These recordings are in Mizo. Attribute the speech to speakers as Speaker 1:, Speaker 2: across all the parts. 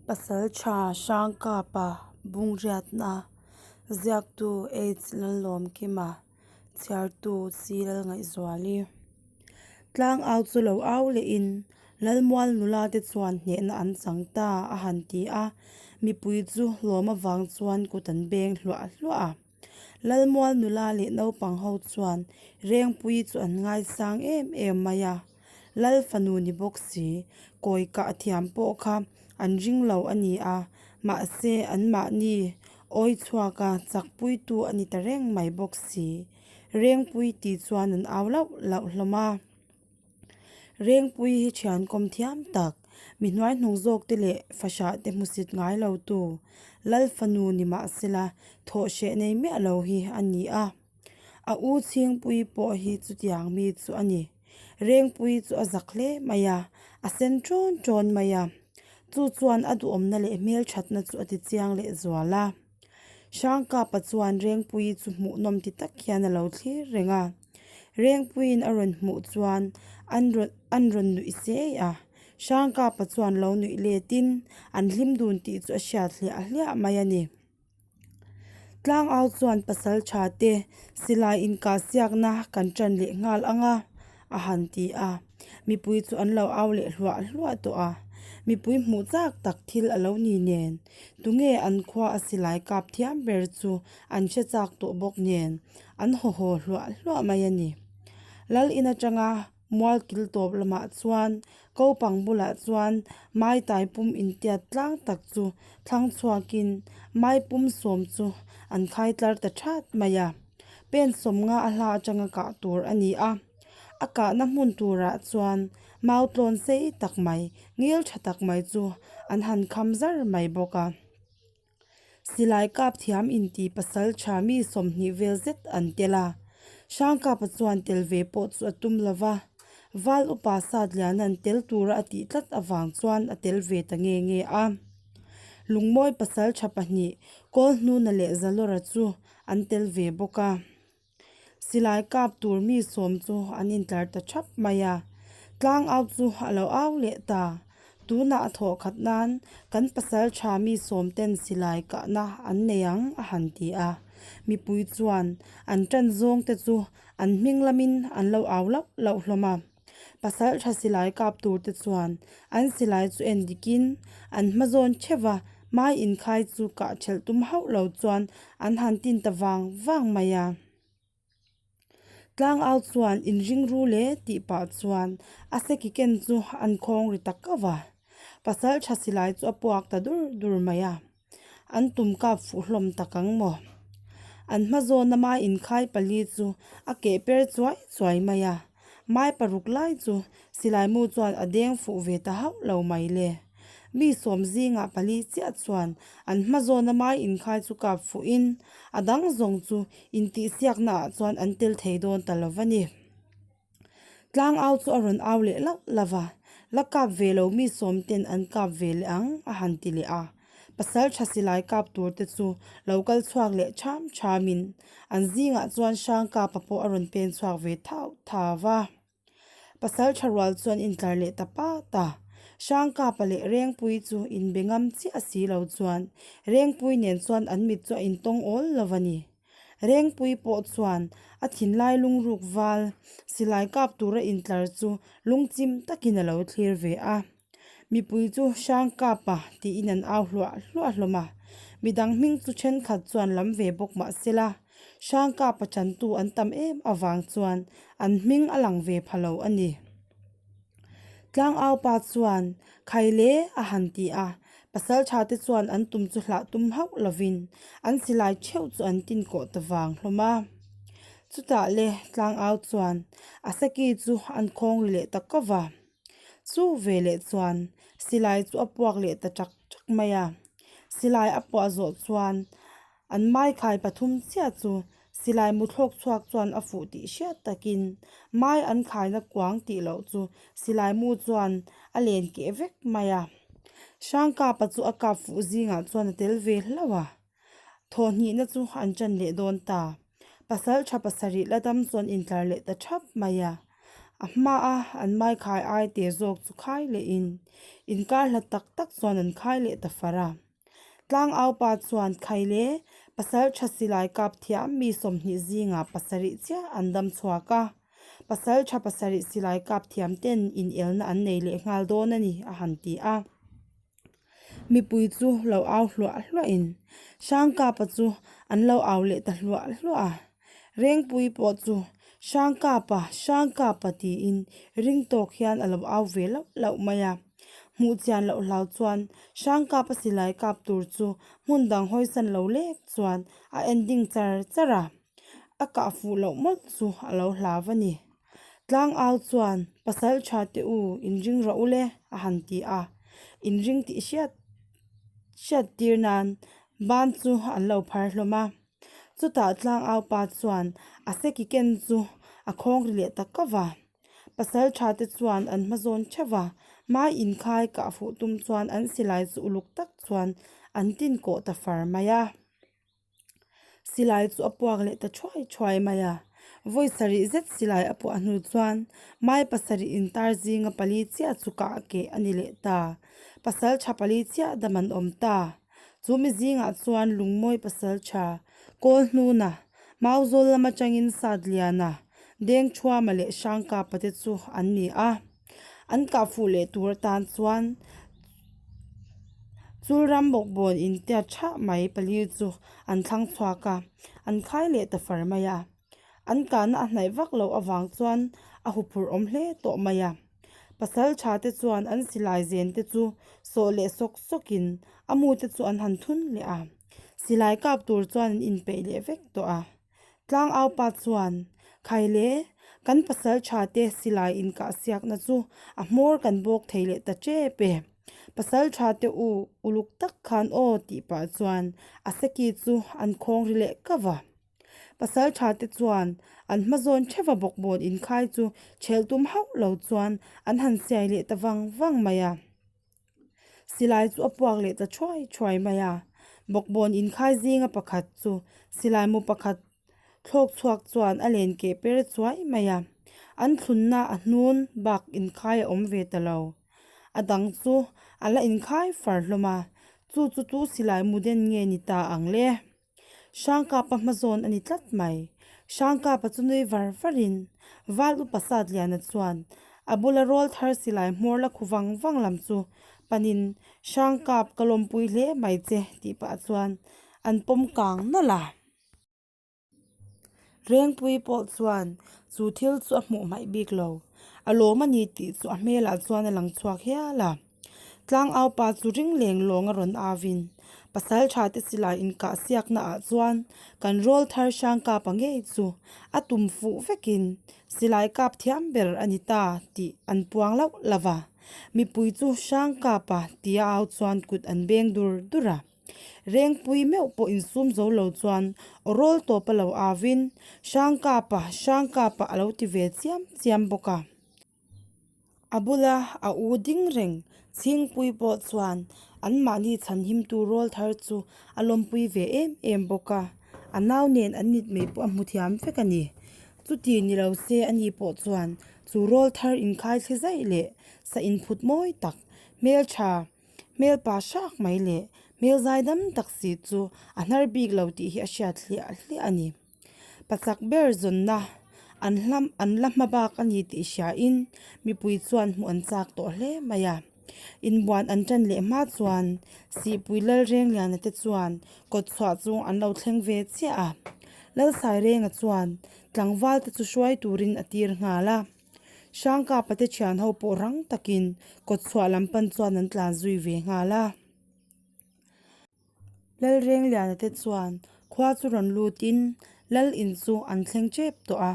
Speaker 1: Pasaltha Hrangkapa Bungriatna Ziaktu H Lalawmkima Chhiartu C Lalngaihzuali Tlang au chu lo au lehin Lalmual nula te chuan hnehna an chang ta a han ti a, mipui chu hlawm avang chuan kut an beng hluah hluah a. Lalmual nula leh naupang ho chuan Rengpuii chu an ngaisang em em mai a, Lal fanu ni bawk si, kawi kah thiam pawh kha an ring lo a ni a, mahse anmahni awi chhuaka chakpuitu a ni ta reng mai bawk si. Rengpuii tih chuan an au lauh lauh hlawm a. Rengpui hi thian kawm thiam tak, mi hnuaihnung zawk te leh fahrah te hmusit ngai lo tu, Lal fanu ni mahsela thawh hreh nei miah lo hi a ni a. A u Chhingpui pawh hi chutiang mi chu a ni. Rengpui chu a zak hle mai a, a sen ṭawn ṭawn mai a. Chu chuan a duhawmna leh hmelṭhatna chu a ti chiang leh zual a. Hrangkapa chuan Rengpuii chu hmuhnawm ti tak hian a lo thlir reng a. Rengpuiin a rawn hmuh chuan an rawn an rawn nuih sei a. Hrangkapa chuan lo nuih letin an hlim dun tih chu a hriat hliah hliah mai a ni. Tlangau chuan pasal tha te silai inkah siakna kan tan leh nghal ang a, a han ti a. Mipui chu an lo au leh hluah hluah tawh a. Mipui hmuh chak tak thil a lo ni nen. Tunge an khua a silai kap thiam ber chu an hre chak tawh bawk nen an haw haw hluah hluah mai a ni. Lal in atanga mual kil tawp lamah chuan kopang bulah chuan mai tai pum intiat tlang tak chu thlang chhuakin mai pum sawm chu an khai tlar ta that mai a. Pen sawm nga a hla atanga kah tur a ni a. A kahna hmun turah chuan mau tlawn sei tak mai, ngil tha tak mai chu an han kham zar mai bawk a. Silai kap thiam inti pasal tha mi 20 vel zet an tel a. Hrangkapa chuan tel ve pawh chu a tum lo va, Val upa Satliana'n tel tura a tih tlat avang chuan a tel ve ta nge nge a. Lungmawi pasal tha pahnih Kawlhnuna leh Zalawra chu an tel ve bawk a. Silai kap tur mi sawm chu an intlar ta thap mai a, tlang au chu a lo au leh ta. Tunah a thawh khat nan kan pasal tha mi sawm ten silai kahna an nei ang a han ti a. Mipui chuan an tan zawng te chu an hming lamin an lo au lauh lauh hlawm a. Pasal tha silai kap tur te chuan an silai chu en dikin an hma zawn theuh a, mai inkhai chu kah thelh tum hauh lo chuan an han tin ta vang vang mai a. Tlangau chuan inring ru le tih pah chuan a seki ken chu an khawng ri ta kauh a, pasal tha silai chu a puak ta dur dur mai a. An tum kap fuh hlawm tak ang maw? An hma zawna mai inkhai pali chu a keh per chuai chuai mai a, mai paruk lai chu silai mu chuan a deng fuh ve ta hauh lo mai le. Mi sawm zingah pali chiah chuan an hma zawna mai inkhai chu kap fuhin a dang zawng chu intihsiaknaah chuan an tel thei dawn ta lo va ni. Tlang au chu a rawn au leh lauh lauh va, La kap ve lo mi sawm ten an kap ve leh ang a han ti leh a. Pasal tha silai kap tur te chu lo kal chhuak leh cham cham in an zingah chuan hrang kapa pawh a rawn pen chhuak ve thau thau va. Pasal tha rual chuan intlar leh ta pat a. Hrang kapa leh Rengpui chu inbe ngam chiah si lo chuan Rengpui nen chuan an mit chu a intawng awl lo a ni. Rengpui pawh chuan a thinlai lungruk val silai kap tura intlar chu lungchim takin a lo thlir ve a. Mipui chu hrang kapa tiin an au hluah hluah hlawm a, midang hming chu thenkhat chuan lam ve bawk mah sela, hrang kapa chantu an tam em avang chuan an hming a lang ve pha lo a ni. Tlangau pa chuan, Khai le, a han ti a. Pasal tha te chuan an tum chu hlah tum hauh lovin an silai theuh chu an tin kawh ta vang hlawm a. Chutah le, Tlangau chuan a saki chu an khawng ri leh ta kawp a. Chu ve leh chuan silai chu a puak leh ta chak chak mai a. Silai a puah zawh chuan An maikhai pathum chiah chu silai muthlawk chhuak chuan a fuh tih hriat takin mai an khaina kuang tih loh chu silai mu chuan a len keh vek mai a. Hrangkapa chu a kap fuh zingah chuan a tel ve hlauh a, thawhhnihna chu an ṭan leh dawn ta. Pasal tha pasarih la dam chuan intlar leh ta ṭhap mai a. A hmaa an mai khai ai te zawk chu khai lehin inkar hla tak tak chuan an khai leh ta far a. Tlangau pa chuan Khaile pasal tha silai kap thiam mi 20 zingah pasarih chiah an dam chhuak a, pasal tha pasarih silai kap thiam ten inelna an nei leh nghal dawn a ni a han ti a. Mipui chu lo au hluah hluahin Hrangkapa chu an lo au leh ta hluah hluah a. Rengpui pawh chu Hrangkapa, Hrangkapa tiin ring tawk hian a lo au ve lauh lauh mai a. Hmuh chian loh hlau chuan Hrangkapa silai kap tur chu hmun dang hawisan lo lek chuan a en ding char char a. A kah fuh loh mawlh chu a lo hlau a ni. Tlangau chuan, Pasal tha teh u, inring rawh u le, a han ti a. Inring tih hriat hriat tir nan ban chu an lo phar hlawm a. Chutah tlangau pa chuan a seki ken chu a khawng ri leh ta kau va. Pasal tha te chuan an hma zawn theuh va, mai inkhai kah fuh tum chuan an silai chu uluk tak chuan an tin kawh ta far mai a. Silai chu a puak leh ta thuai thuai mai a, vawi sarih zet silai a puah hnu chuan mai pasarih intar zinga pali chiah chu kah keh a ni leh ta. Pasal tha pali chiah dam an awm ta. Chu mi zingah chuan Lungmawi pasal tha, Kawl hnuna, Mauzawl lam atangin Satliana, Dengthuama leh Hrangkapa te chu an ni a. An kah fuh leh tur atan chuan Chulram bawkbawn intiat thah mai pali chu an thlang chhuak a, an khai leh ta far mai a. An kahna a hnaih vak loh avang chuan a huphurh awm hle tawh mai a. Pasal tha te chuan an silai zen te chu sawh leh sawk sawkin a mu te chu an han thun leh a. Silai kap tur chuan an inpeih leh vek tawh a. Tlangau pa chuan, Khaile, kan pasal tha te silai inkah siakna chu a hmawr kan bawk thei leh ta tep e. Pasal tha te u, uluk tak khan aw tih pah chuan a seki chu an khawng ri leh kau a. Pasal tha te chuan an hma zawn theuha bawkbawn inkhai chu ṭhelh tum hauh lo chuan an han siai leh ta vang vang mai a. Silai chu a puak leh ta thuai thuai mai a, bawkbawn inkhai zinga pakhat chu silai mu pakhat thlawk chhuak chuan a len keh per chuai mai a, an thlunna a hnun bak inkhai a awm ve ta lo. A dang chu a la inkhai far hlawm a, chu chu tu silai mu den nge ni ta ang le? Hrangkapa hmazawn a ni tlat mai. Hrangkapa chu nui var varin Val upa Satliana chuan a bula rawl thar silai hmawr la khu vang vang lam chu panin Hrangkap ka lawmpui hle mai che tih pah chuan an pawm kang nawlh a. Rengpui pawh chuan chu thil chu a hmuh hmaih bik lo. A lawm a ni tih chu a hmelah chuan a lang chhuak hial a. Tlangau pa chu ring leng lawng a rawn avin pasal tha te silai inkah siakna ah chuan kan rawl thar hrang kap a ngei chu a tum fuh vekin silai kap thiam ber a ni ta tih an puang lauh lauh a. Mipui chu hrang kap a tia au chuan kut an beng dur dur a. Rengpui meuh pawh insum zo lo chuan aw rawl tawp a lo avin hrang kap a, hrang kap a a lo ti ve chiam chiam bawk a. A bula a u ding reng Chhingpui pawh chuan anmahni chhanhimtu rawl thar chu a lawmpui ve em em bawk a, a nau nen an mitmei pawh a hmu thiam vek a ni. Chuti ni lo se ani pawh chuan chu rawl thar inkhai thli zaih leh sa inphut mawi tak hmeltha hmel pa hrak mai leh hmel zaidam tak si chu a hnar bik lo tih hi a hriat hliah hliah a ni. Pachak ber zawnna an hlam an la hma bak a ni tih hriain mipui chuan hmuh an chak tawh hle mai a. Inbuan an tan leh hma chuan Sihpui Lalrengliana te chuan kawt chhuah chu an lo thleng ve chiah a. Lalsairenga chuan tlangval te chu hruai turin a tir nghal a. Hrangkapa te thian ho pawh rang takin kawt chhuah lam pan chuan an tlan zui ve nghal a. Lalrengliana te chuan khua chu rawn lutin Lal in chu an thleng tep tawh a,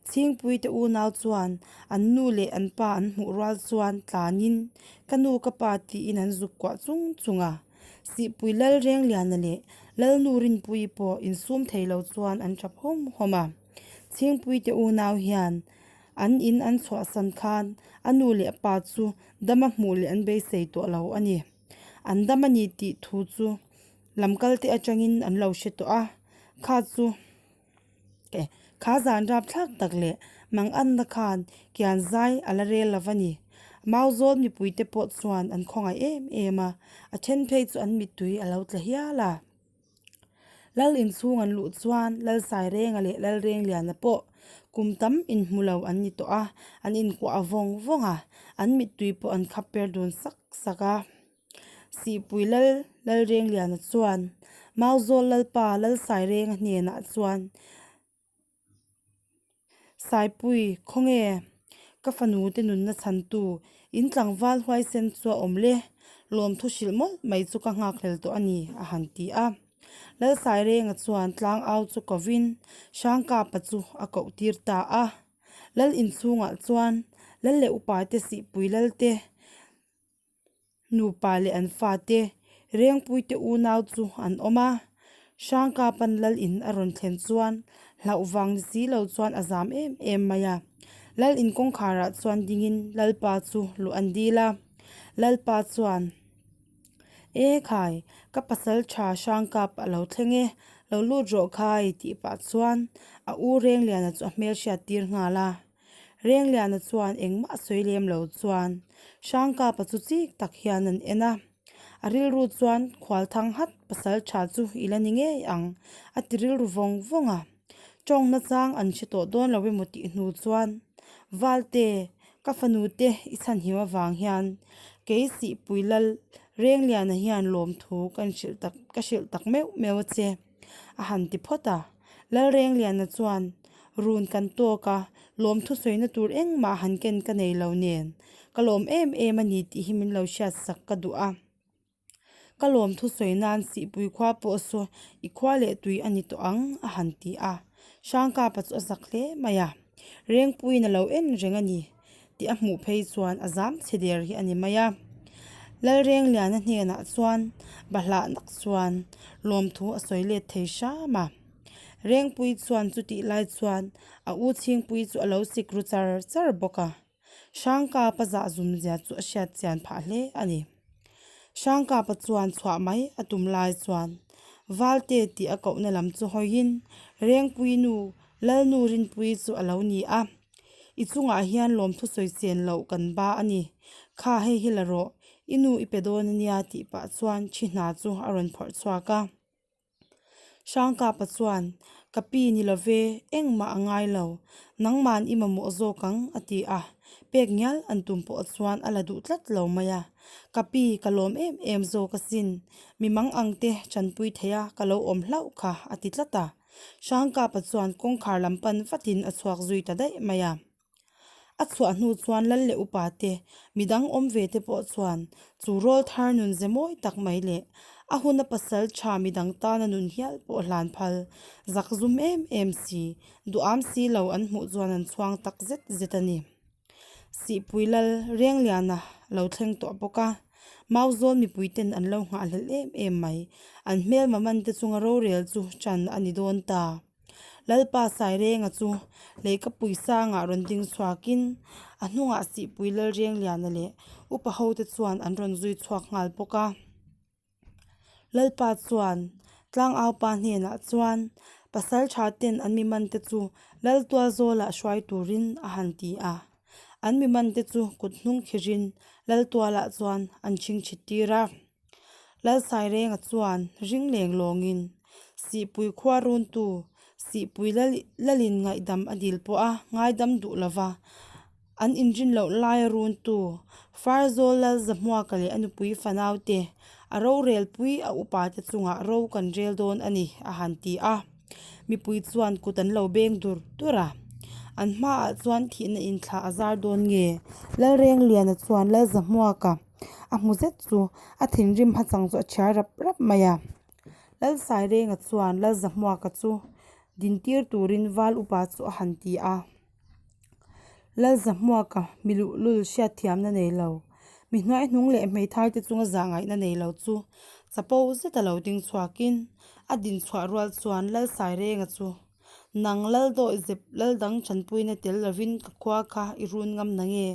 Speaker 1: Chhingpui te unau chuan an nu leh an pa an hmuh rual chuan tlanin ka nu ka pa tiin an zuk kuah chung chung a, Sihpui Lalrengliana leh Lalnu Rinpuii pawh insum thei lo chuan an tap hawm hawm a, Chhingpui te unau hian an in an chhuahsan khan a nu leh a pa chu dama hmuh leh an beisei tawh lo a ni. An dam a ni tih thu chu lamkal te atangin an lo hre tawh a, kha chu eh kha zan rap thlak tak leh Manganna khan kian zai a la rel lo va ni. Mauzawl mipuite pawh chuan an khawngaih em em a, a then phei chu an mittui a lo tla hial a. Lal inchhung an luh chuan Lal Sairenga leh Lal Rengliana pawh kum tam inhmu lo an ni tawh a, an inkuah vawng vawng a, an mittui pawh an khap per dun sak sak a. Sihpui Lal Lal Rengliana chuan Mauzawl Lalpa Lal Sairenga hnenah chuan, Saipui, khawnge? Ka fanu te nunna chhantu, in tlangval huaisen chu a awm le, lawmthu hrilh mawlh mai chu ka nghakhlel tawh a ni, a han ti a. Lalsairenga chuan tlangau chu kovin Hrangkapa chu a koh tir ta a. Lal inchhungah chuan Lal leh upate Sihpui Lalte, Nupa leh an fate Rengpuite unau chu an awm a, Hrangkapan lal in a rawn thlen chuan hlauh vang ni si lo chuan a zam em em mai a. Lal in kawngkharah chuan dingin Lalpa chu luh an dil a, Lalpa chuan, E khai, ka pasal tha Hrangkap a lo thleng e, lo lut rawh khai tih pah chuan a u Rengliana chu a hmelhriat tir nghal a. Rengliana chuan engmah a sawi lem lo chuan Hrangkapa chu chik tak hian an en a, a rilru chuan khualthang hat pasal tha chu i la ni ngei ang a ti rilru vawng vawng a, tawng nachang an hre tawh dawn lo emaw tih hnu chuan Valte ka fanu te i chhanhim avang hian kei Sihpui Lal Rengliana hian lawmthu ka inhrilh tak ka hrilh tak meuh meuh a che. A han ti phawt a, Lalrengliana chuan run kan tawk a, lawmthu sawina tur engmah han ken ka nei lo nen, ka lawm em em a ni tih hi min lo hriat sak ka duh a. Ka lawmthu sawi nan Sihpui khua pawh saw i khua leh tui a ni tawh ang a han ti a, Hrangkapa chu a zak hle mai a, Rengpuiin a lo en reng a ni tih a hmuh phei chuan a zam chhe der hi a ni mai a. Lalrengliana hnenah chuan bahlah nak chuan lawmthu a sawi let thei hram a. Rengpui chuan chutih lai chuan a u chhingpui chu a lo sik ru char char bawk a. Hrangkapa zah zum zia chu a hriat chian phah hle a ni. Hrangkapa chuan chhuah mai a tum lai chuan Valte tih a kohna lam chu hawiin Rengpui nu Lalnu Rinpuii chu a lo ni a. I chungah hian lawmthu sawi chen loh kan ba a ni. Kha hei hi la rawh, i nu i pe dawn a nia tih pah chuan thi hna chu a rawn phawrh chhuak a. Hrangkapa chuan, Ka pi ni lo ve, engmah a ngai lo, nangman i mamawh zawk ang a ti a. Pek ngial an tum pawh chuan a la duh tlat lo mai a. Ka pi, ka lawm em em zawk asin, mi mang ang te tanpui thei a ka lo awm hlauh kha a ti tlat a. Hrangkapa chuan kawngkhar lam pan vatin a chhuak zui ta daih mai a. A chhuah hnu chuan lal leh upa te, midang awm ve te pawh chuan chu rawl thar nun ze mawi tak mai leh a huna pasal tha midang tana nun hial pawh hlan phal zak zum em em si, duham si lo an hmuh chuan an chhuang tak zet zet a ni. Sihpui lal Rengliana lo thleng tawh bawk a, Mauzawl mipui ten an lo nghahhlelh em em mai. An hmelma man te chunga rorel chu ṭan a ni dawn ta. Lalpa Sairenga chu Leikapui sangah rawn ding chhuakin a hnungah Sihpui Lal Rengliana leh upa hote chuan an rawn zui chhuak nghal bawk a. Lalpa chuan Tlangaupa hnenah chuan pasal tha ten an mi man te chu Lal Tualzawlah hruai turin a han ti a. An mi man te chu kut hnung khirin Lal Tualah chuan an chhingchhit tir a. Lal Sairenga chuan ring leng lawngin Sihpui khua runtu Sihpui Lalin ngaihdam a dil pawh a ngaidam duh lova. An inrin loh laia runtu Farzawl Lal Zahmuaka leh a nupui fanaute a rorelpui a upate chungah ro kan rel dawn a ni, a han ti a. Mipui chuan kut an lo beng dur dur a. An hmaah chuan thihna inthlah a zar dawn nge? Lalrengliana chuan Lal Zahmuaka a hmu zet chu a thinrim hachang chu a chhiar rap rap mai a. Lal Sairenga chuan Lal Zahmuaka chu dintir turin val upa chu a han ti a. Lalzahmuaka mi luhlul hriatthiamna nei lo, mi hnuaihnung leh hmeithai te chunga zah ngaihna nei lo chu chapo zeta lo ding chhuakin a din chhuah rual chuan Lalsairenga chu Nang Laldawih zep Laldang tanpuina tel lovin ka khua kha i run ngam na nge?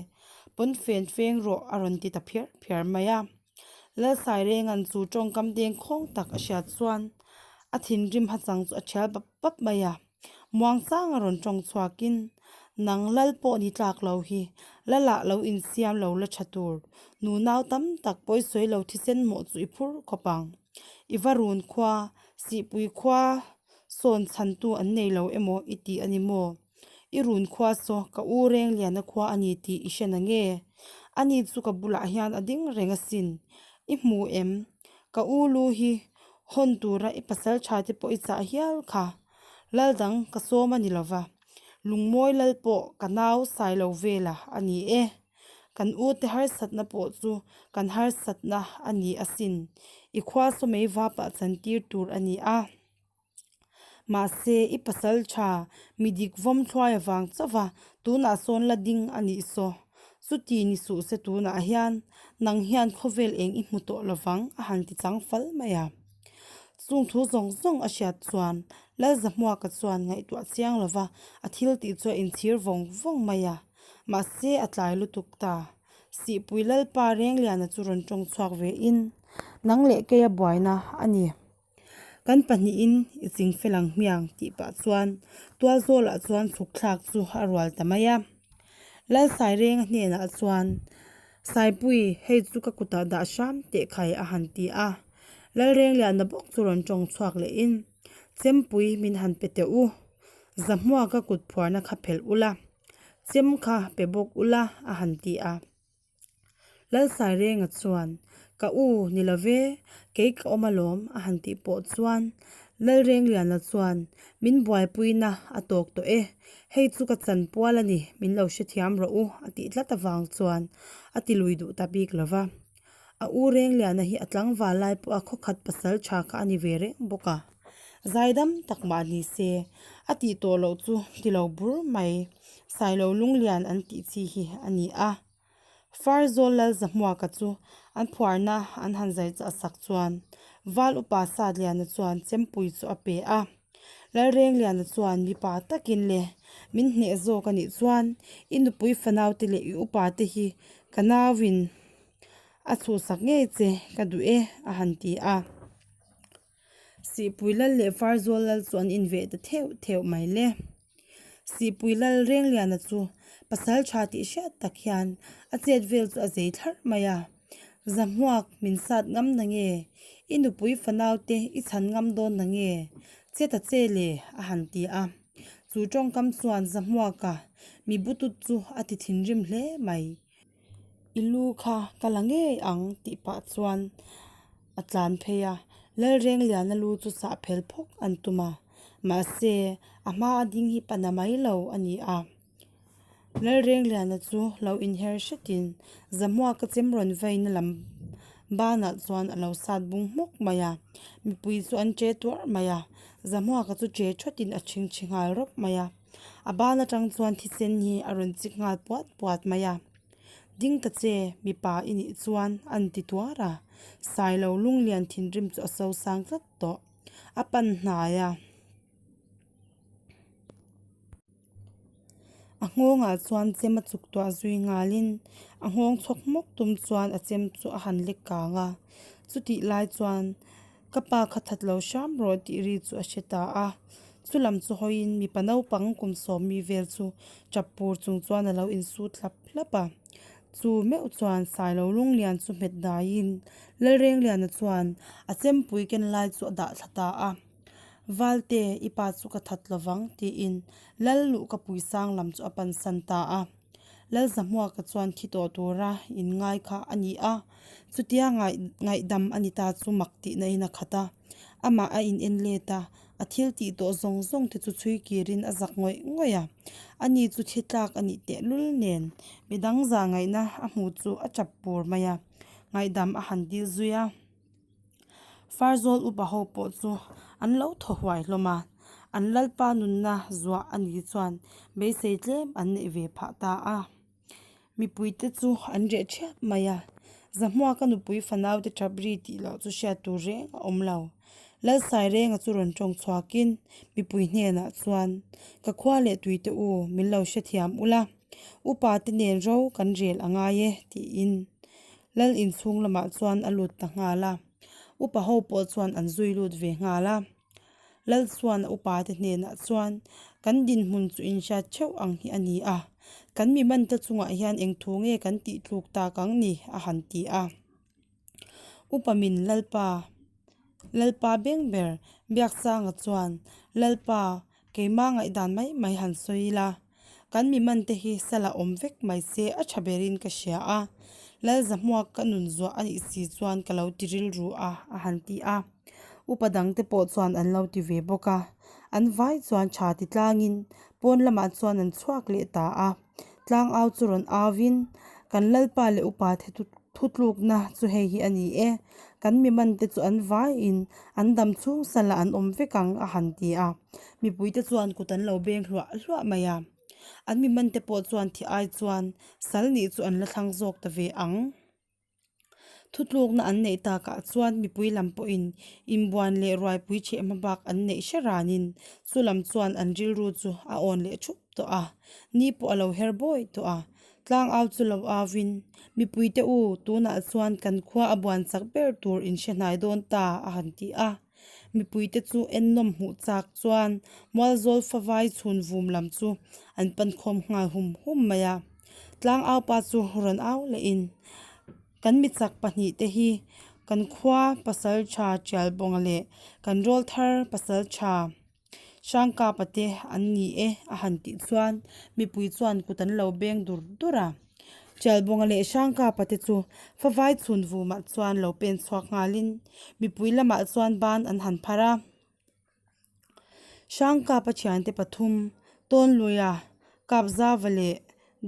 Speaker 1: Pawnfen feng rawh a rawn ti ta phiar phiar mai a. Lalsairenga'n chu tawngkam dengkhawng tak a hriat chuan a thinrim hachang chu a thial bap bap mai a. Muangchanga rawn tawng chhuakin, Nang lal pawh ni tlak lo hi, Lalah lo insiam lo la tha tur. Nunau tam tak pawisawi lo thisen mawh chu i phur khawp ang. I va run khua, Sihpui khua sawn chhantu an nei lo emaw i ti a ni maw? I run khua saw ka u Rengliana khua a ni tih i hre na nge? Ani chu ka bulah hian a ding reng asin. I hmu em? Ka u lu hi hawn tura i pasal tha te pawh i chah hial kha. Lal dang ka sawm a ni lova, Lungmawi lal pawh ka nau sai lo vela a ni e. Kan ute harsatna pawh chu kan harsatna a ni asin. I khua sawmei vapah chantir tur a ni a. Mahse, i pasal tha mi dik vawm thluai avang chauh va, tunah sawn la ding a nih saw. Chuti ni suh se tunah hian nang hian khawvel eng i hmu tawh lovang a han ti chang fal mai a. Chung thu zawng zawng a hriat chuan Lalzahmuaka chuan ngaihtuah chiang lova a thil tih chu a inchhir vawng vawng mai a. Mahse a tlai lutuk ta. Sihpui Lalpa Rengliana chu rawn tawng chhuak ve in, Nang leh keia buaina a ni. Kan pahnihin i ching fel ang hmiang tih pah chuan tualzawlah chuan chhuk thlak chu a rual ta mai a. Lalsairenga hnenah chuan, Saipui, hei chu ka kutah dah hram teh khai a han ti a. Lalrengliana bawk chu rawn tawng chhuak lehin, Chempui min han pe teh u, Zahmuaka kut phuarna kha phelh ula, chem kha pe bawk ula a han ti a. Lalsairenga chuan, Ka u, ni lo ve, kei ka awm alawm, a han tih pawh chuan Lalrengliana chuan, Min buaipuina a tawk tawh e, hei chu ka chanpual a ni, min lo hrethiam rawh u, a tih tlat avang chuan a ti lui duh ta bik lo va. A u Rengliana hi a tlangval lai pawh a khawkhat pasal tha kha a ni ve reng bawk a. Zaidam tak mah ni se, a tih tawh loh chu ti lo bur mai, Sailo Lunglian an tih chi hi a ni a. Farzawl Lalzahmuaka chu an phuarna an han zai chah sak chuan Val Upa Satliana chuan chempui chu a pe a. Lalrengliana chuan mipa takin le min hneh zawk a nih chuan i nupui fanaute leh i upate hi ka nauin a chhuhsak ngei che ka duh e a han ti a. Sihpui lal leh Farzawl lal chu an inveh ta theuh theuh mai le. Sihpui lal Rengliana chu pasal tha tih hriat tak hian a chet vel chu a zei thlarh mai a. Zahmuak min sat ngam na nge? I nupui fanau te i chhan ngam dawn na nge? Che ta che le a han ti a. Chu tawngkam chuan Zahmuaka mi butut chu a ti thinrim hle mai. I lu kha ka la ngei ang tih pah chuan a tlan phei a, Lalrengliana lu chu sah phel phawk an tum a, mahse a hma a ding hi pana mai lo a ni a. Lalrengliana chu lo inher hretin Zahmuaka chem rawn vaina lam banah chuan a lo sat bung hmawk mai a, mipui chu an che tuarh mai a, Zahmuaka chu che thatin a chhingchhi nghal rawp mai a. A ban atang chuan thisen hi a rawn chik nghal puat puat mai a, Ding ta che, mipa i nih chuan a ni tuar a, Sailo lunglian thinrim chu a so sang tlat tawh. A pan hnai a. A nghawngah chuan chem a chuk tuah zui nghalin a nghawng chhawk hmawk tum chuan a chem chu a han lek kang a, chutih lai chuan Ka pa kha that lo hram rawh tih ri chu a hre ta a. Chu lam chu hawiin mipa naupang kum sawmi vel chu tap pur chung chuan a lo insut hlap hlap a. Chu meuh chuan Sailo Lunglian chu hmet daiin Lalrengliana chuan a chempui ken lai chu a dah thla ta a. Valte, i pa chu ka that lovang tiin Lal luh ka puisang lam chu a pansan ta a. Lalzahmuaka chuan thi tawh tura inngai kha a ni a, chutia ngaihdam a ni ta chu mak tihna in a khat a. Amah a in en let a, a thil tih tawh zawng zawng te chu chhui kirin a zak ngawih ngawih a. Ani chu thi tlak a nih tehlul nen midang zah ngaihna a hmu chu a chap pur mai a, ngaihdam a han dil zui a. Farzawl upa ho pawh chu an lo thaw huai hlawm a, an lalpa nunna zuah a nih chuan beisei tlem an neih ve phah ta a. Mipuite chu an reh thiap mai a, Zahmuaka nupui fanaute tap ri tih loh chu hriat tur reng a awm lo. Lalsairenga chu rawn tawng chhuakin mipui hnenah chuan, Ka khua leh tuite u, min lo hrethiam ula, upa te nen ro kan rel a ngai e, tiin Lal inchhung lamah chuan a lut ta nghal a, upa ho pawh chuan an zui lut ve nghal a. Lal chuan a upate hnenah chuan, Kan dinhmun chu inhriat theuh ang hi a ni a, kan mi mante chungah hian eng thu nge kan tih tluk tak ang ni? a han ti a. Upa min Lalpa, Lalpa beng ber Biaksanga chuan, Lalpa, Keimah ngaihdan mai mai han sawi ila, kan mi man te hi sala awm vek mai se a tha berin ka hria a, Lalzahmuak ka nun zuah a nih si chuan ka lo ti rilru a, a han ti a. Upa dang te pawh chuan an lo ti ve bawk a, an vai chuan tha ti tlangin pawn lamah chuan an chhuak leh ta a. Tlangau chu rawn auin, Kan Lalpa leh upa the thutlukna chu hei hi a ni e, kan mi mante chu an vaiin an dam chhung salah an awm vek ang, a han ti a. Mipuite chuan kut an lo beng hluah hluah mai a. An mi mante pawh chuan thi ai chuan sal nih chu an la thlang zawk ta ve ang. Thutlukna an neih takah chuan mipui lam pawhin inbuan leh ruaipui chheh hma bak an neih hre ranin chu lam chuan an rilru chu a awn leh thup tawh a, ni pawh a lo her bawi tawh a. Tlangau chu lo auin, Mipuite u, tunah chuan kan khua a buan chak ber tur in hre hnai dawn ta, a han ti a. Mipuite chu ennawm hmuh chak chuan Mualzawl favai chhun vum lam chu an pan khawm nghal hum hum mai a. Tlangau pa chu rawn au lehin, Kan michak pahnihte hi kan khua pasaltha Tialbawnga leh kan rawlthar pasaltha Hrangkapa te an ni e a han tih chuan mipui chuan kut an lo beng dur dur a. Tialbawnga leh Hrangkapa te chu favai chhun vumah chuan lo pen chhuak nghalin mipui lamah chuan ban an han phar a. Hrangkapa thiante pathum Tawnluia, Kapzava leh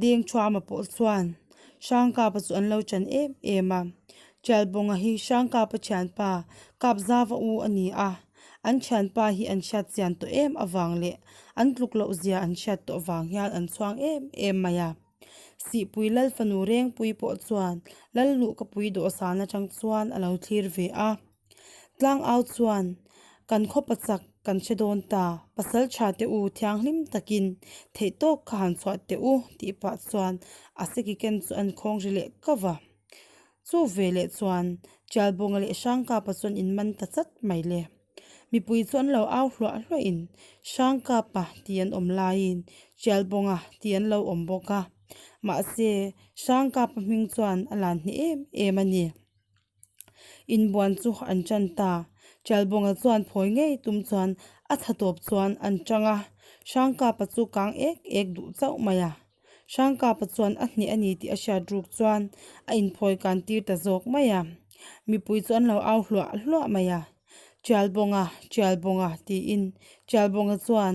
Speaker 1: Dengthuama pawh chuan Hrangkapa chu an lo chan em em a. Tialbawnga hi Hrangkapa thianpa Kapzava u a ni a, an thianpa hi an hriat chian tawh em avang leh an tluk loh zia an hriat tawh vang hian an chhuang em em mai a. Sihpui Lal fanu Rengpui pawh chuan Lal Luhkapui dawhsan atang chuan a lo thlir ve a. Tlangau chuan, Kan khaw pachak kan hre dawn ta, pasal tha teh u thianghlim takin theih tawk kha han chhuah teh u tih pah chuan a seki ken chu an khawng ri leh kau a. Chu ve leh chuan Tialbawnga leh Hrangkapa chuan in man ta chat mai le. Mipui chu an lo au hluah hluahin Hrangkapa tih an awm laiin Tialbawnga tih an lo awm bawk a. Mahse, Hrangkapa hming chuan a lan hneh em em a ni. Inbuan chu an ṭan ta. Ṭialbawnga chuan phawi ngei tum chuan a tha tawp chuan an ṭang a, Hrangkapa chu kang ek ek duh chauh mai a. Hrangkapa chuan a hneh a ni tih a hriat ruk chuan a inphawi kan tir ta zawk mai a. Mipui chu an lo au hluah hluah mai a, Ṭialbawnga, Ṭialbawnga tiin Ṭialbawnga chuan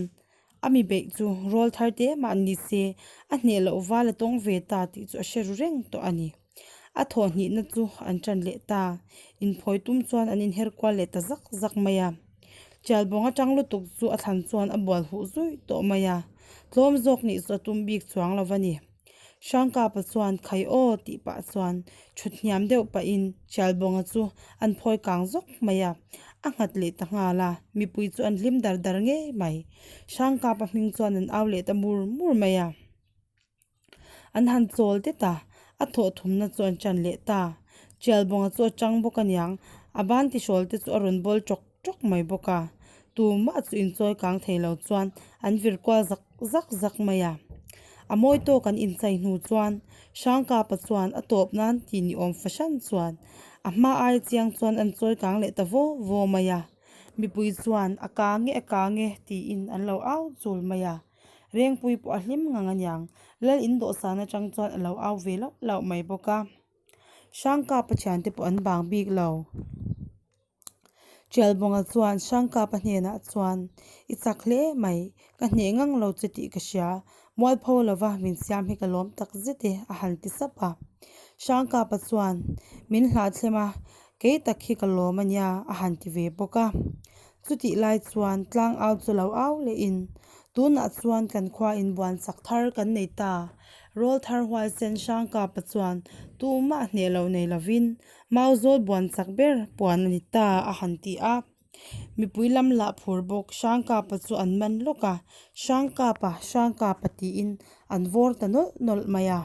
Speaker 1: a mi beih chu rawl thar te mah ni se a hneh loh val a tawng ve ta tih chu a hre ru reng tawh a ni. A thawh hnihna chu an ṭan leh ta. Inphawi tum chuan an inher kual leh ta zak zak mai a. Tialbawng aṭang lutuk chu a thlan chuan a bual huh zuih tawh mai a. Tlawm zawk nih chu a tum bik chuang lo a ni. Hrangkapa chuan khai aw tih pah chuan ṭhut hniam deuh pahin Tialbawnga chu an phawi kang zawk mai a. A nghat leh ta nghal a, mipui chu an hlim dar dar ngei mai. Hrangkapa hming chuan an au leh ta mur mur mai a. An han chawl det a, a thawh thumna chu an ṭan leh ta. Tialbawnga chu a ṭang bawk aniang, a ban tihrawl te chu a rawn bawl ṭawk ṭawk mai bawk a. Tumah chu inchawi kang thei lo chuan an vir kual zak zak zak mai a. A mawi tawk an inchai hnu chuan Hrangkapa chuan a tawp nan tih ni awm fahran chuan a hma aia chiang chuan an chawi kang leh ta vaw vaw mai a. Mipui chuan a kang e a kang e tiin an lo au chul mai a. Rengpui pawh a hlim ngang aniang, Lal in dawhsan atang chuan a lo au ve lauh lauh mai bawk a. Hrangkapa thiante pawh an bang bik lo. Tialbawnga chuan Hrangkapa hnenah chuan, I chak hle mai, ka hneh ngang lo che tih ka hria, mualpho lova min siam hi ka lawm tak zet e, a han ti sap a. Hrangkapa chuan, Min hlahthlem a, kei tak hi ka lawm ania, a han ti ve bawk a. Chutih lai chuan tlangau chu lo au lehin, Tunah chuan kan khua inbuan chak thar kan nei ta. Rawl thar huaisen Hrangkapa chuan tumah hneh loh nei lovin Mauzawl buan chak ber puan a ni ta a han ti a. Mipui lam lah phur bawk Hrangkapa chu an man lawk a, Hrangkapa, Hrangkapa tiin an vawr ta nawlh nawlh mai a.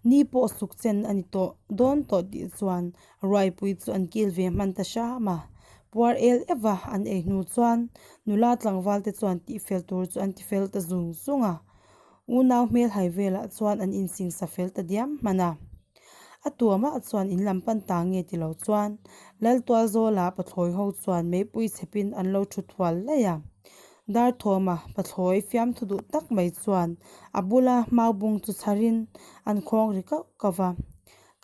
Speaker 1: Ni pawh suk chen a ni tawh dawn tawh tih chuan Ruaipui chu an kil ve hman ta hram a. Puar el eva an ei hnu chuan nula tlangval te chuan tihfel tur chu an tifel ta zung zung a. Unau hmel hai velah chuan an insingsa fel ta diam hman a. A tuamah chuan in lam pan ta nge ti lo chuan Laltualzawla pathlawi ho chuan meipui chhepin an lo thu thual laih a. Darthawma pathlawi fiamthu duh tak mai chuan a bula maubung chu chharin an khawng ri kauh kauh va.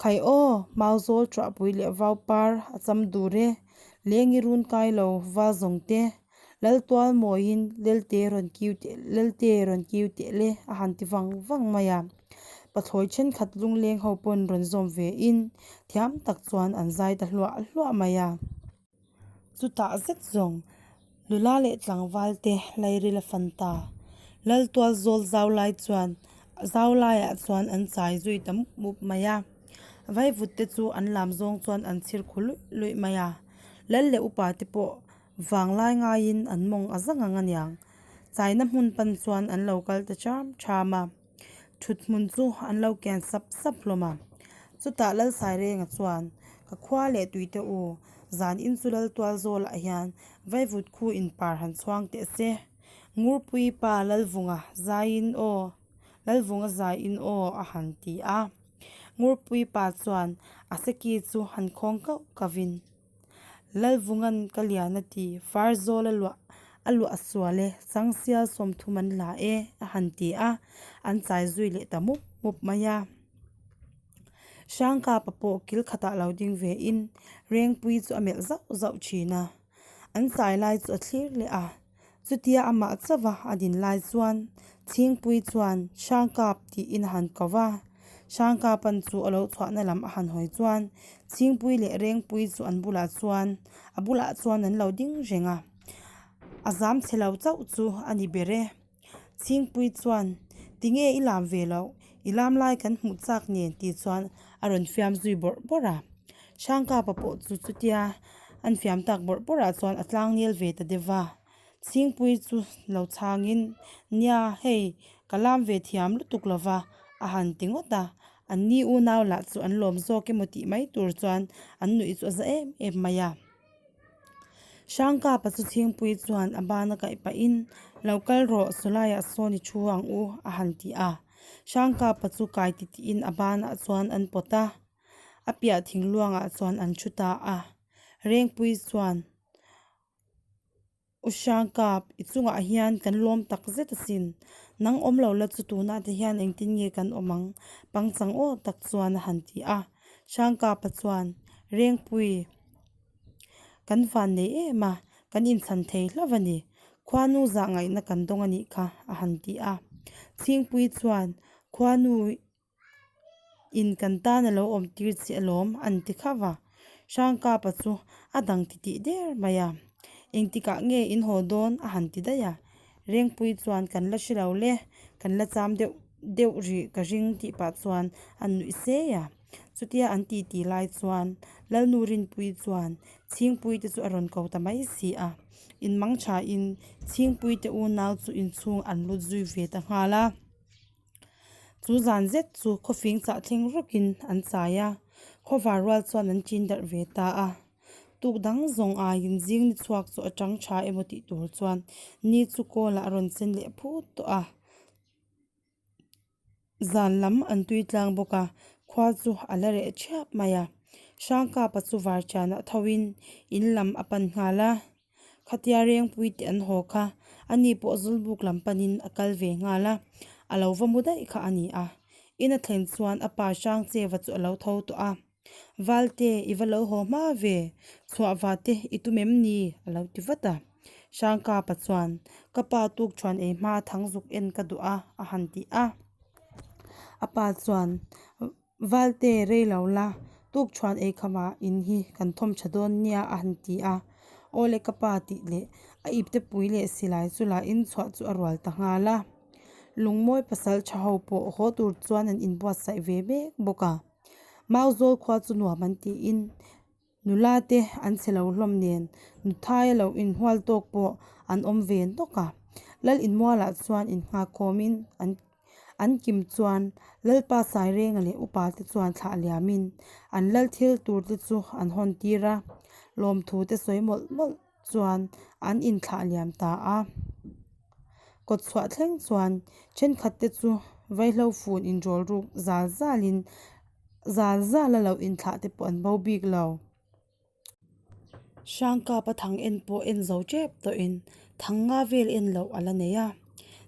Speaker 1: Khai aw, mauzawl ṭuahpui leh vau par a cham dur e, lengi run kai lo val zawng te, Laltual mawiin Lelte rawn kiu teh Lelte rawn kiu teh le a han ti vang vang mai a. Pathlawi thenkhat lungleng ho pawn rawn zawm ve in thiam tak chuan an zai ta hluah hluah mai a. Chutah zet zawng nula leh tlangval te lairil a fan ta. Laltual zawl zau lai chuan zau laiah chuan an chai zui ta mup mup mai a. Vaivut te chu an lam zawng chuan an chhir khu luih luih mai a. Lal leh upa te pawh Vanglai ngaiin an mawng a zang ang aniang. Chaina hmun pan chuan an lo kal ta cham cham a, thut hmun chu an lo kian sap sap hlawm a. Chutah Lalsairenga chuan, Ka khua leh tuite u, zan in chu Laltualzawlah hian vaivut khu in par han chhuang teh se. Ngurpui pa Lalvunga zaiin aw, Lalvunga zaiin aw a han ti a. Ngurpui pa chuan a seki chu han khawng kauh kauhin. Lalvunga'n ka lian a ti, Farzawl a luah a luah sual e, Changsial sawmthum an la e a han ti a, an chai zui leh ta mup mup mai a. Hrangkapa pawh kil khatah lo ding ve in Rengpui chu a melh zauh zauh thin a, an chai lai chu a thlir leh a. Chutia amah chauha a din lai chuan Chhingpui chuan Hrangkap tiin a han ko va. Hrangkapan chu a lo chhuahna lam a han hawi chuan Chhingpui leh Rengpui chu an bulah chuan a bulah chuan an lo ding reng a. A zam chhe lo chauh chu a ni ber e. Chhingpui chuan, Tinge i lam ve loh? I lam lai kan hmuh chak nen tih chuan a rawn fiam zui bawrh bawrh a. Hrangkapa pawh chu chutia an fiam tak bawrh bawrh ah chuan a tlang nel ve ta deuh va. Chhingpui chu lo chhangin, Nia, hei, ka lam ve thiam lutuk lo va, a han ti ngawt a. An ni unau lah chu an lawm zawk emaw tih mai tur chuan an nuih chu a za em em mai a. Hrangkapa chu Chhingpui chuan a ban a kaih pahin, Lo kal rawh, sawlaiah sawn i thu ang u, a han ti a. Hrangkapa chu kai titiin a banah chuan an pawt a, a piah thingluangah chuan an thu ta a. Rengpui chuan, U Hrangkap, i chungah hian kan lawm tak zet asin. Nang awm lo la chu tunah te hian engtin nge kan awm ang? Pangchang aw tak chuan a han ti a. Hrangkapa chuan, Rengpui, Kan van nei em a, kan inchhan thei hlauh a ni. Khuanu zah ngaihna kan dawng a nih kha, a han ti a. Chhingpui chuan, Khuanu in kan tan a lo awm tir che alawm, an ti khauh a. Hrangkapa chu a dang titih der mai a. Engtikah nge in haw dawn? a han ti daih a. Rengpui chuan kan la hre lo le, kan la cham deuh deuh rih ka ring tih pah chuan a nuih sei a. Chutia an titi lai chuan Lalnu Rinpui chuan Chhingpui te chu a rawn ko ta mai si a. Inmang thain Chhingpui te unau chu inchhung an lut zui ve ta nghal a. Chu zan zet chu khawfing chah thleng rawkin an chai a, khawvar rual chuan an chin darh ve ta a. Tuk dang zawng aiin zing ni chhuak chu a tang tha emaw tih tur chuan ni chu kawlah a rawn sen leh phut tawh a. Zan lam an tui tlang bawk a, khua chu a la reh thiap mai a. Hrangkapa chu vartianah thoin in lam a pan nghal a. Khatia Rengpui te an haw kha, ani pawh Zulbuk lam panin a kal ve nghal a, a lo va mu daih kha a ni a. In a thlen chuan a pa Hrangcheva chu a lo tho tawh a. Valte, i va lo haw hma ve, chhuah va te i tum em ni? a lo ti vat a. Hrangkapa chuan, Ka pa tuk thuan ei hma thang zuk en ka duh a, a han ti a. A pa chuan, Valte, rei lo la, tuk thuan ei khamah in hi kan thawm tha dawn nia, a han ti a. Aw le ka pa tih leh a ipte pui leh silai chu la in chhuah chu a rual ta nghal a. Lungmawi pasal tha ho pawh haw tur chuan an inbuatsaih ve mek bawk a. Mauzawl khua chu nuam an tiin nula te an chhe lo hlawm nen nuthaia lo inhual tawk pawh an awm ve nawk a. Lal inmualah chuan innghakawmin an an kim chuan Lalpa Sairenga leh upa te chuan thlah liamin an lal thil tur te chu an hawn tir a. Lawmthu te sawi mawlh mawlh chuan an inthlah liam ta a. Kawtchhuah thleng chuan thenkhat te chu vaihlo fun inrawl ruk zal zalin zal zal a lo inthlah te pawh an bo bik lo. Hrangkap a thang en pawh en zo tep tawhin thang nga vel en loh a la nei a,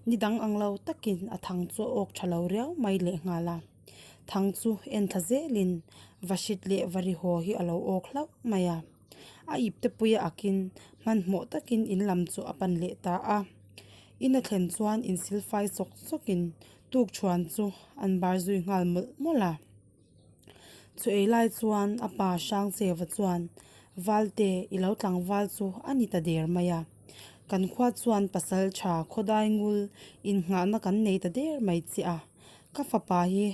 Speaker 1: ni dang ang lo takin a thang chu a awk tha lo riau mai lehnghal a. Thang chu en thla zelin vahrit leh varihaw hi a lo awk hlauh mai a. A ip te pui a akin hmanhmawh takin in lam chu a pan leh ta a. In a thlen chuan insilfai sawk sawkin tukṭhuan chu an bar zui nghal mawlh mawlh a. Chu ei lai chuan a pa Hrangcheva chuan Valte i lo tlangval chu a ni ta der mai a. Kan khua chuan pasal tha khawdai ngul innghahna kan nei ta der mai che a. Ka fapa hi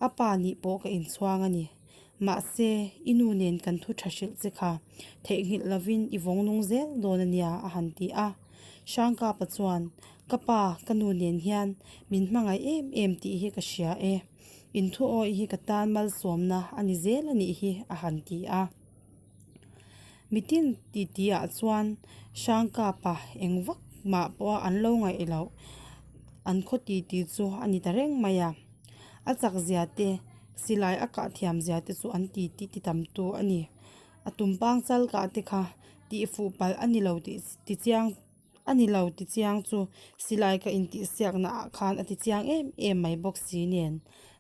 Speaker 1: a pa nih pawh ka inchhuang a ni. Mahse, i nu nen kan thu tha hrilh che kha theihnghilh lovin i vawng nung zel dawn a nia a han ti a. Hrangkapa chuan, Ka pa, ka nu nen hian min hmangaih em em tih hi ka hria e. Inthuawi hi ka tan malsawmna a ni zel a nih hi a han ti a. Mitin titi ah chuan Hrangkapa eng vak mah pawha an lo ngaih loh an khaw titi chu a ni ta reng mai a. A chak zia te, silai a kah thiam zia te chu an titi ti tam tu a ni. A tumpang chal kah te kha tihfuh palh a ni lo tih ti chiang. A ni lo ti chiang chu silai ka intihsiakna ah khan a ti chiang em em mai bawk si nen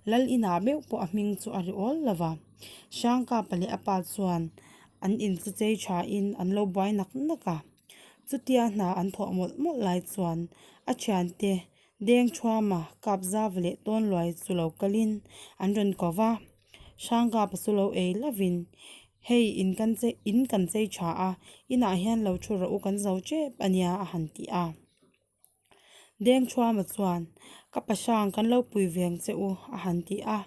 Speaker 1: Lal inah meuh pawh a hming chu a ri awl lo va. Hrangkapa leh a pa chuan an in chu chei tha in an lo buai nak nak a. Chutia hna an thawh mawlh mawlh lai chuan a thiante Dengthuama Kapzava leh Tawnluai chu lo kalin an rawn ko va. Hrangkapa chu lo ei lovin, Hei, in kan chei, in kan chei tha a, inah hian lo thu rawh u kan zo tep a nia a han ti a. Dengthuama chuan, Ka pa hrang kan lo pui veng che u a han ti a.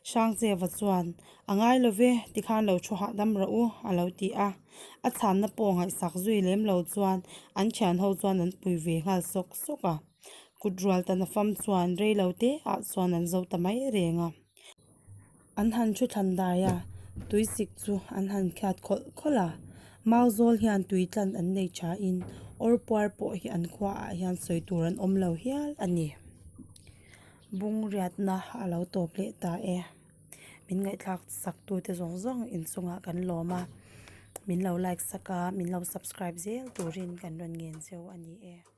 Speaker 1: Hrangcheva chuan, A ngai lo ve, tikhan lo thu hahdam rawh u a lo ti a. A chhanna pawh ngaihsak zui lem lo chuan an thianho chuan an pui ve nghal sawk sawk a. Kut rual ta nafam chuan rei lo te ah chuan an zo ta mai reng a. An han thu thlan dai a, tuisik chu an han khiat khawlh khawlh a. Mau zawl hian tui tlan an nei tha in awr puar pawh hi an khua ah hian sawi tur an awm lo hial a ni. Bung riatna a lo tawp leh ta e. Min ngaihthlak sak tute zawng zawng inchungah kan lawm a, min lo like sak a, min lo subscribe zel turin kan rawn ngen cheu a ni e.